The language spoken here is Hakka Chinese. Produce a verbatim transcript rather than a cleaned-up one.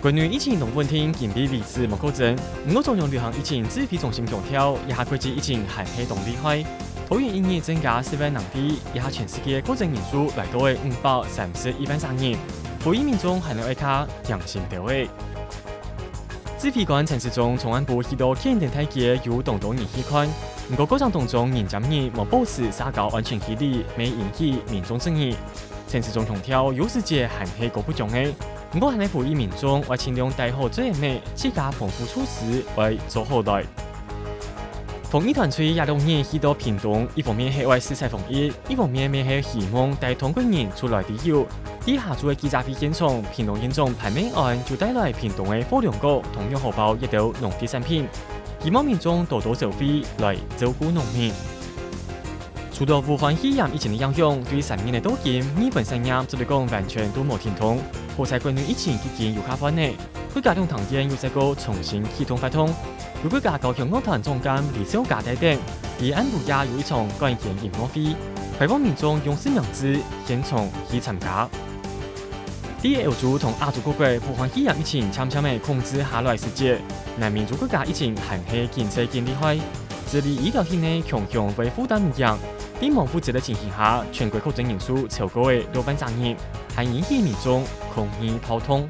國內疫情當穩定，今晡日維持無確診。毋過中央流行疫情指揮中心強調，這下國際疫情還係當厲害。桃園一日增加十萬人次，這下全世界確診人數來到了五百三十一萬儕人，呼籲民眾還愛愛較嚴心兜仔。指揮官陳時中昨暗晡去到建德大街，有當多人去看，毋過過程當中人尖人無保持社交安全距離，乜引起民眾質疑。 陳時中強調，有時節還係過不將个，毋過還係呼籲民眾愛盡量戴好嘴仔，自家防護措施愛做好來。防疫團隊這六日去到屏東，一方面係愛視察防疫，一方面乜係希望帶當多人出來旅遊。在下晝个記者會現場，屏東縣長潘孟安就帶來屏東个火龍果同樣荷包一兜農特產品，希望民眾多多消費來照顧農民。 受到武漢肺炎疫情个影響，對三月个到今，日本產業做得講完全都無停動。好在國內疫情已經有較緩咧，國家兩廳院又再過重新啟動活動。由國家交響樂團總監李兆嘉帶領，在暗晡夜有一場管弦音樂會，開放民眾用實名制現場去參加。 在歐洲同亞洲各國武漢肺炎疫情漸漸个控制下來時節，南美洲國家疫情還係緊勢緊厲害。治理醫療體系个強強會負擔毋贏，在無物資个情形下，全國確診人數超過了六萬儕人，還引起民眾抗議暴動。